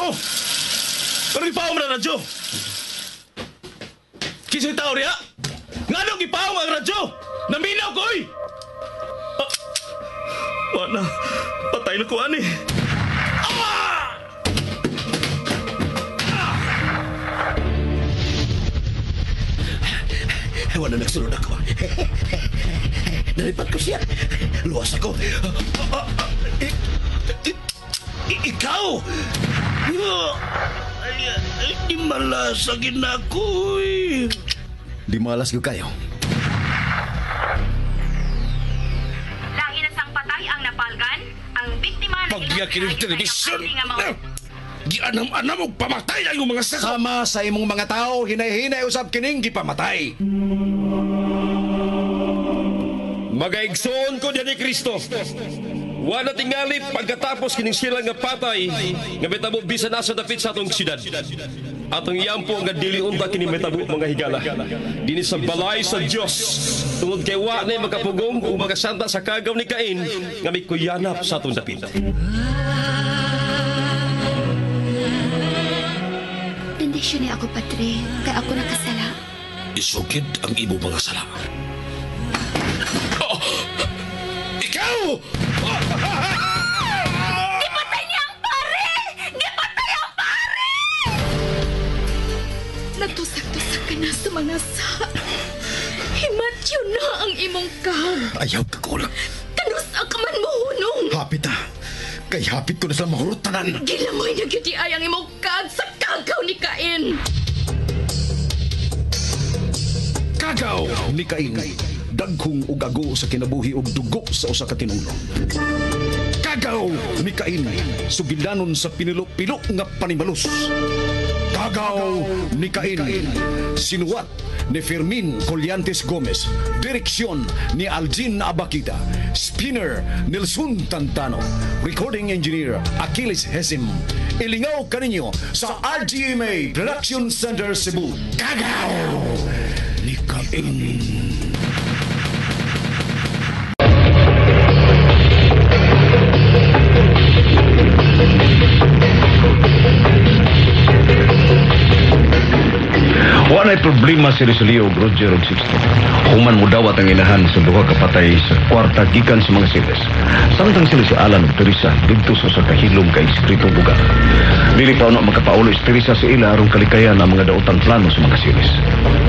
Oh! Pero gipaong na radyo! Kisa'y tao riya? Nganong gipaong ang radyo? Naminaw ko, oy! Ah, wala. Patay na ko, ani. Ah! Wala nagsulod ako. Nalipat ko siya. Luwas ako. Ikaw! Di malas ang ginakoy. Di malas ko kayo. Lain na sang patay ang napalgan, ang biktima ng Pagya kining television. Gianam-anam og pamatay ang imong mga sako. Sama sa imong mga tao, hinay-hinay usab kining gipamatay. Magaigsoon ko diyan ni Kristo. Wala tingali pagkatapos kining sila nga patay nga mitabo bisan asa dapit sa atong siyudad. Atong iyampo nga dili unta kini mitabo mga higala. Dinhi sa balay sa Dios tungod kay wa nay makapugong ug makasanta sa kagaw ni Cain nga mikuyanap sa atong dapit. Bendisyon ni ako, Padre, kay ako nakasala. Isugid ang imo mga sala. Oh! Ikaw! Gipatay niya ang pare! Gipatay ang pare! Nagtusak-tusak ka na sa mga sa. Himatyo na ang imong kag. Ayaw ka kulang. Kanus ang kaman mo hunong. Hapit ah. Kay hapit ko na sila mahurot tanan. Gilamoy na gyud ay ang imong kag sa kagaw ni Cain. Kagaw ni Cain. Dagkong ug ago sa kinabuhi ug dugo sa usa ka tinulo. Kagaw ni Cain. Sugilanon sa pinilo-pilo nga panimalus. Kagaw ni Cain. Sinuwat ni Fermin Collantes Gomez. Direksyon ni Aljin Abakita. Spinner Nelson Tantano. Recording Engineer Achilles Hesim. Ilingaw kaninyo sa RGMA Production Center Cebu. Kagaw ni Cain. Walay problema si Rosalio ug Roger ug Sixto. Human mo dawat ang inahan sa duha ka patay sa kwarta gikan sa mga siles. Samtang sila si Alan ug Teresa didto sa usa ka hilom kay eskritong lugar. Dili pa una makapaulo si Teresa sa ila aron kalikayan ang mga daotang plano sa mga siles.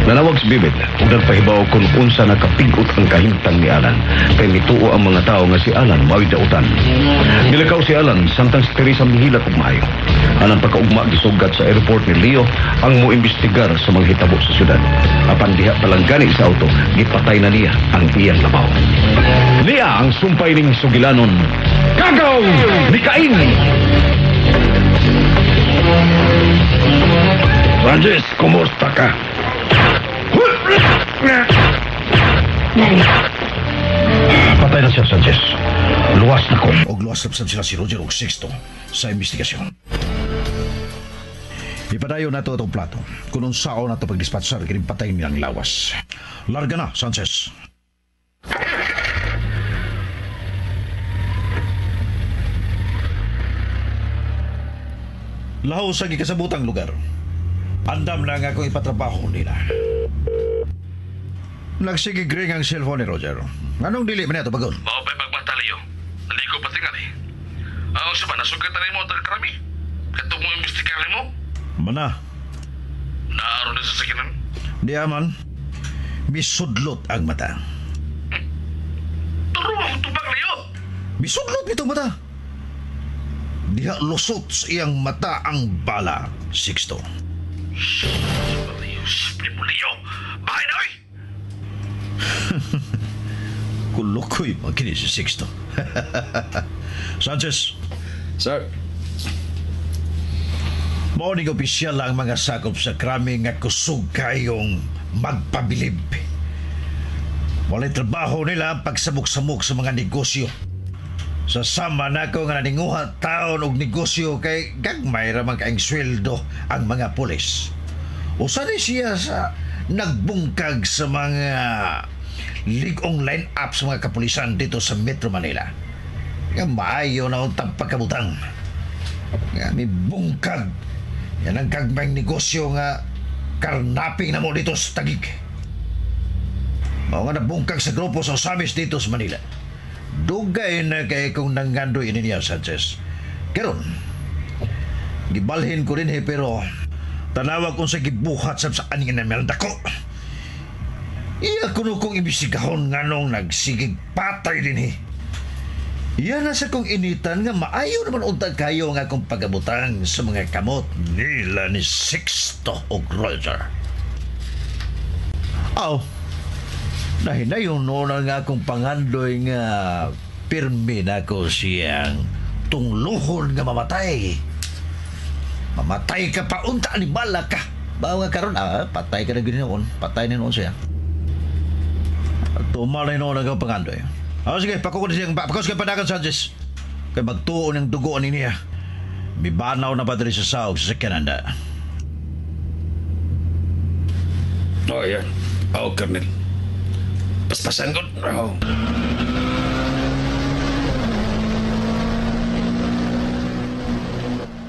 Nanawag si Bibit ug nagpahibaw kung unsa nakapig-ot ang kahimtang ni Alan kay mituo ang mga tawo nga si Alan mao'y daotan. Nilakaw si Alan samtang si Teresa mihilak og maayo. Anang pagkaugma gisugat sa airport ni Leo ang moimbestigar sa mga hitabo sa syudad. Apan diha pa lang gani sa auto, gipatay na niya ang iyang labaw. Niya ang sumpay ning sugilanon. Kagaw ni Cain! Francis, kumusta ka? Patay na siya, Sanchez. Luwas na ko. Og luwas na sila si Roger og Sixto sa investigasyon. Ipadayon nato itong plato. Kung unsao nato pagdispatsar, kining patay nilang lawas. Larga na, Sanchez. Laho sa gikasabutang lugar. Andam na nga akong ipatrabaho nila. Nagsige ring ang cellphone ni Roger. Anong dili man niya ito bagon? Mao pa'y pagmata, Leo. Naligo pa tingali. Ang sa ba, nasugatan mo ang taga-krami? Katong mo imbestigar mo? Mana, Naaron na sa sakinan? di aman. Misudlot ang mata. Turo ako tubag, Leo! Misudlot nitong mata. Diha lusot sa iyang mata ang bala, Sixto. Leo, simple mo, Leo! Bahay na, oy! Kulukoy magkini si Sixto. Sanchez, Sir, mao ning opisyal ang mga sakop sa krami nga kusog kayong magpabilib. Walay trabaho nila ang pagsamok-samok sa mga negosyo. Sa sama nako nga naninguha taon og negosyo kay gagmay ra man kaing sweldo ang mga pulis. Usa ni siya sa nagbungkag sa mga ligong line-up sa mga kapulisan dito sa Metro Manila. Nga maayo na untang pagkabutang. Nga may bungkag. Yan ang kagmayng negosyo nga karnaping na mo dito sa Taguig. Mao nga nabungkag sa grupo sa Osamis dito sa Manila. Dugay na kay kong nangandoy ini niya, Sanchez. Karon, gibalhin ko rin pero tanawag kong sa gibuhat sa aning na dako. Iya kuno kong ibisigahon nganong nagsigig patay din eh. Iya na sa kong initan nga maayo naman untag kayo nga akong pagabutang sa mga kamot nila ni Sixto og Roger. Aw, nahinayon noon nga akong pangandoy nga pirmi na ko siyang tungluhon nga mamatay. Mamatay ka pa unta ni bala ka. Bawa nga karon patay ka na ginoon. Patay na noon siya. Tumalay noon ang pangandoy. Sige, pakukod siyang pakukod siyang padagan, Sanchez. Kay magtuon ang dugoan niya. Mibanaw na pa diri sa saog sa Canada. Oh, yan. Oh, Colonel. Paspasan ko. Oh.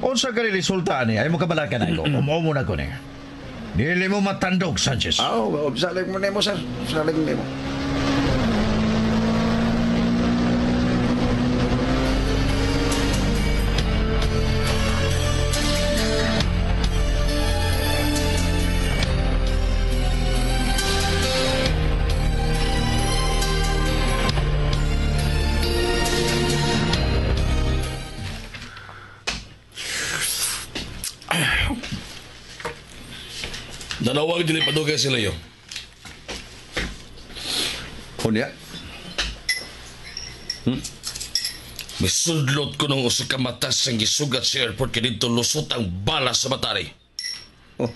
Unsa ka resulta ani? Ay mo kabalakan ako. Umumo na ko ni. Dili mo matandog, Sanchez. Oh, salig mo nimo, sir. Salig nimo. Nanawag dili padugay sila yo. Unya? Misudlot ko nung usa ka matas ang gisugat sa airport kay didto lusot ang bala sa matari. Oh.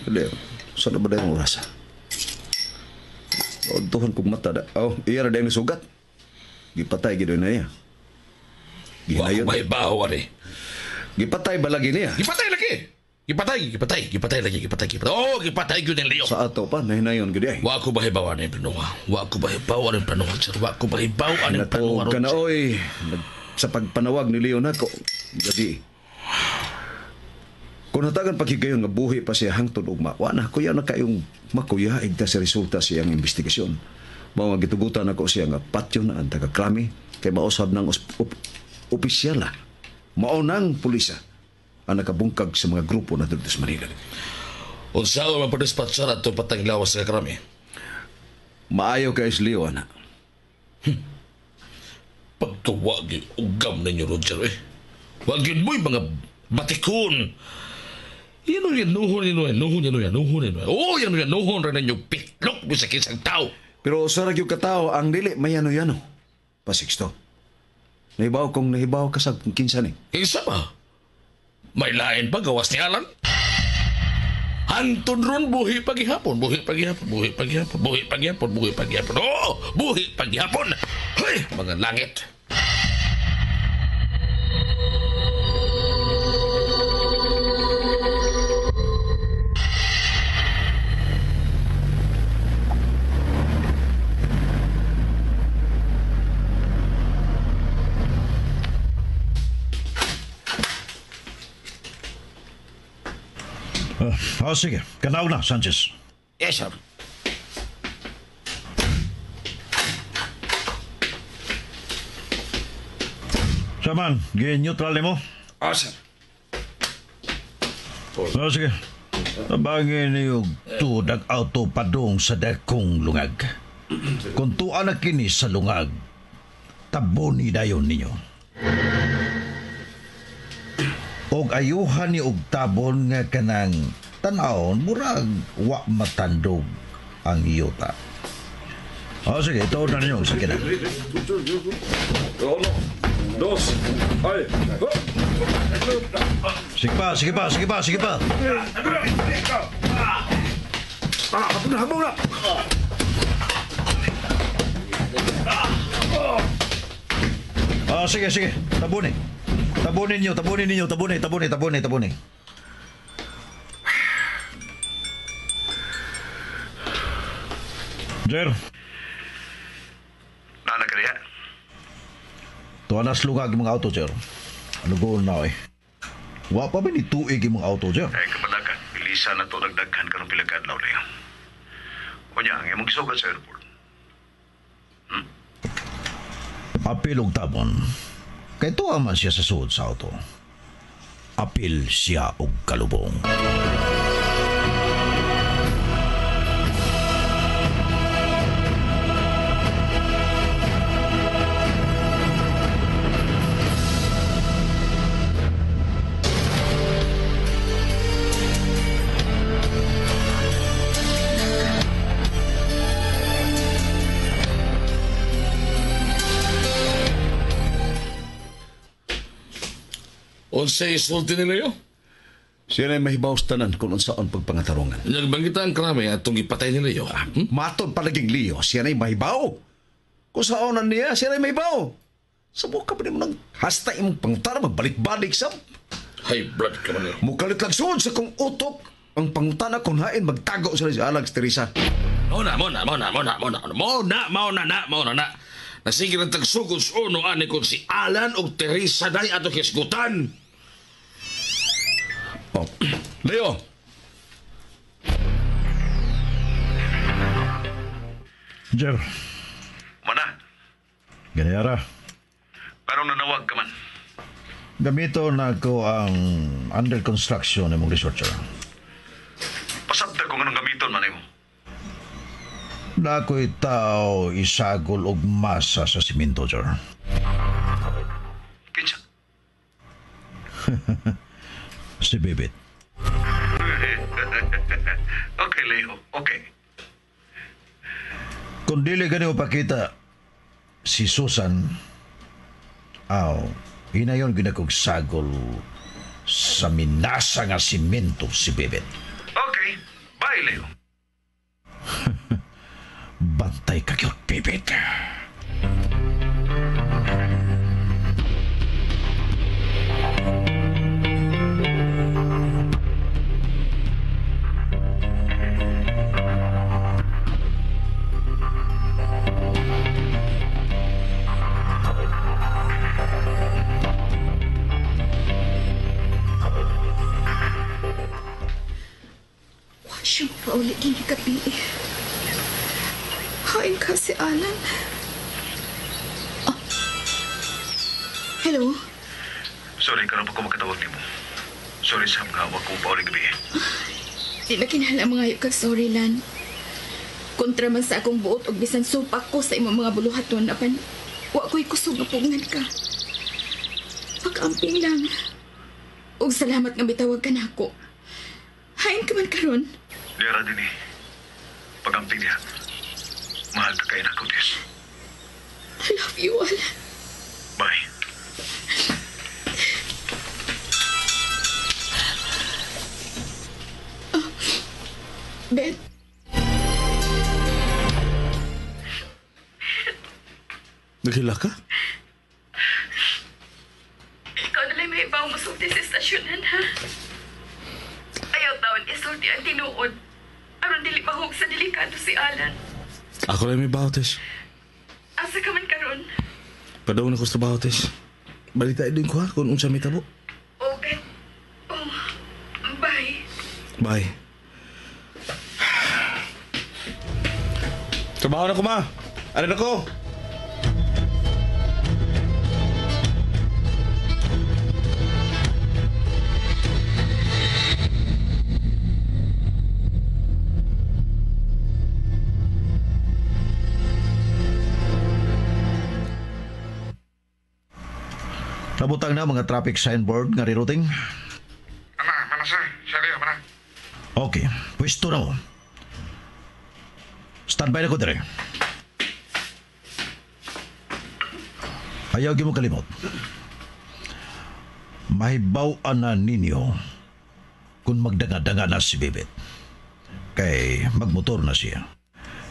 Leo, saan ba dayong oras? Odtohon kong mata da. Oh, iya ra dayong nisugat. Gipatay gid na iya. Gihinayon. Wa ko ari. Gipatay ba lagi niya? Gipatay lagi. Gipatay lagi. Oh, gipatay gyud ni Leo. Sa ato pa nahinayon gyud ay. Wa ko bahibaw ani planuha. Wa ko bahibaw ani planuha, sir. Wa ko bahibaw ani planuha. Kana oy, sa pagpanawag ni Leo nako. Gabi. Kung hatagan paghigayon nga buhi pa siya hangtod ugma, wa na kuya na kayong makuyaig ta sa resulta siyang investigasyon. Mao nga gitugutan nako siya nga patyo na ang taga-krami kay mausab ng opisyala. Mao nang pulisa ang nakabungkag sa mga grupo na dito sa Manila. Unsa man padispatchar ato patang lawas sa krami? Maayo kay Leo ana. Pagkawagi ugam ninyo, Roger eh. Wag yun mo'y mga batikon. Yan nuhon. Oh, yan nuhon rin ninyo pitlok mo sa kisang tao. Pero sa ragyo katao ang dili mayano-yano. Pasixto. Nahibaw kong nahibaw ka sa kinsa ni. Kinsa ba? May lain pa gawas ni Alan? Anton ron buhi paghihapon, buhi paghihapon, buhi paghihapon, buhi paghihapon, buhi paghihapon. Oo, buhi paghihapon. Hoy, mga langit. Oh, sige. Kanaw na, Sanchez. Yes, sir. Saman, gi-neutral mo? Oh, sir. Oh, sige. Tabangin niyo tudag auto padung sa dakong lungag. Kung tuwa na kini sa lungag, taboni dayon ninyo. Og ayuhan ni og tabon nga kanang tanawon murag wa matandog ang yuta. O sige, ito na ninyo sa kina. 1, 2, ay. Sige pa, sige pa, sige pa, sige pa. Habong na. O sige, sige, tabuni. Tabunin niyo, tabunin ninyo, tabuni, tabuni, tabuni, tabuni. Jer. Nana ka diha? Tuwa na slugag mga auto, sir. Ano goal na eh? Wa pa ba ni tuig yung mga auto, sir? Ay, kabalakan. Bilisa na to nagdaghan karong pila ka adlaw, Leo. Unya, ang imong gisugat sa airport. Apil og tabon. Kay tuwa man siya sa suod sa auto. Apil siya og kalubong. Unsay isulti ni Leo? Siya na mahibaw sa tanan kung unsaon pagpangatarungan. Nagbangita ang krame atong ipatay ni Leo. Matod palaging Leo, siya na'y mahibaw. Kung saonan niya, siya na'y mahibaw. Sa buka pa mo nang hasta imong pangutana, magbalik-balik sa... High blood ka man. Mukalit lang sud sa kong utok ang pangutana kung hain magtago sila si Alag Teresa. Mao na. Nasige lang tagsugod sa uno ani kung si Alan og Teresa day atong hisgutan. Oh. Leo. Jer. Mana? Ganiyara. Karong nanawag ka man. Gamito na ko ang under construction ng mong researcher. Pasabta kung anong gamiton man mo. Na ako'y tao isagol og masa sa simento, Jer. Kinsa? Si Bibit. Okay, Leo. Okay. Kung dili gani mo pakita si Susan, aw, hinayon ginakog sagol sa minasa nga simento si Bibit. Okay. Bye, Leo. Bantay ka gyud, Bibit. Siyang paulit din yung gabi. Hain ka si Alan. Oh. Hello? Sorry, karon pa ko makatawag nimo. Sorry, Sam, nga wag ko paulit gabi. Di na kinahanglan mga ka sorry, Lan. Kontra man sa akong buot og bisan supak ko sa imong mga buluhaton apan wa ko'y kusog nga pugngan ka. Pag-amping lang. Og salamat nga bitawag ka nako. Hain ka man karon. Dira din eh. Pag-amping niya. Mahal ka kayo na ko, Tess. I love you, Alan. Bye. Oh, Beth. Naghila ka? Ikaw na lang may ibang musulti sa estasyonan, ha? Ayaw taon isulti ang tinuod. Aron dili mahug sa delikado si Alan. Ako lang may bautes. Asa ka man karon? Padung na ko sa trabaho, Tess. Balita din ko ha kung unsa may tabo. Oh, Beth. Oh, bye. Bye. Trabaho na ko, ma. Ano na ko? Nabutang na mga traffic signboard nga rerouting. Ana, mana sir. Siya mana. Okay, pwesto na mo. Standby na ko dire. Ayaw mo kalimot. Mahibaw-an na ninyo kung magdanga-danga na si Bibit. Kay magmotor na siya.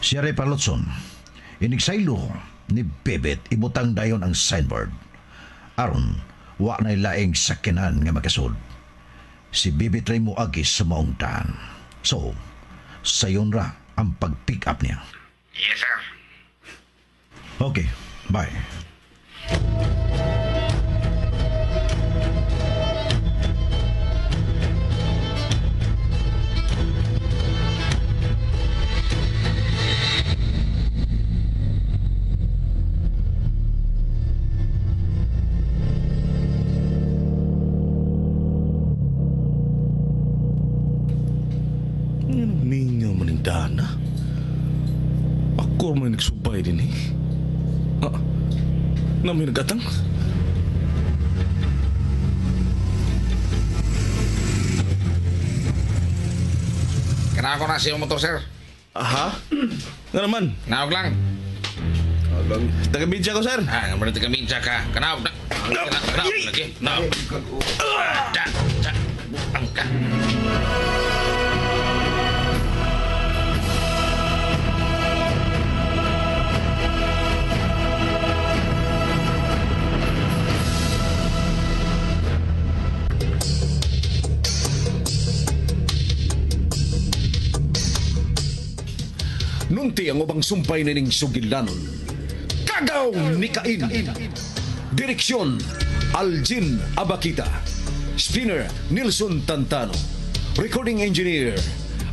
Siya rin palotson. Inigsaylo ni Bibit ibutang dayon ang signboard. Aron, wa na'y laing sakyanan nga makasud. Si Bibit ray moagi sa maong daan. So, sayon ra ang pag-pick up niya. Yes, sir. Okay, bye. Motor mo nagsubay din eh. Ah, namin nagatang? Kailangan ko na sa iyong motor, sir. Aha? Nga naman? Naog lang. Taga-media ko, sir. Ah, nga man taga-media ka. Kanaog na. Kanaog lagi. Naog. Da, da. Buang ka. Nunti ang ubang sumpay nining sugilanon. Kagaw ni Cain. Direksyon, Aljin Abakita. Spinner, Nilson Tantano. Recording Engineer,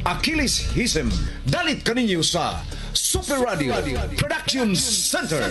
Achilles Hisem. Dalit kaninyo sa Super Radio Production Center.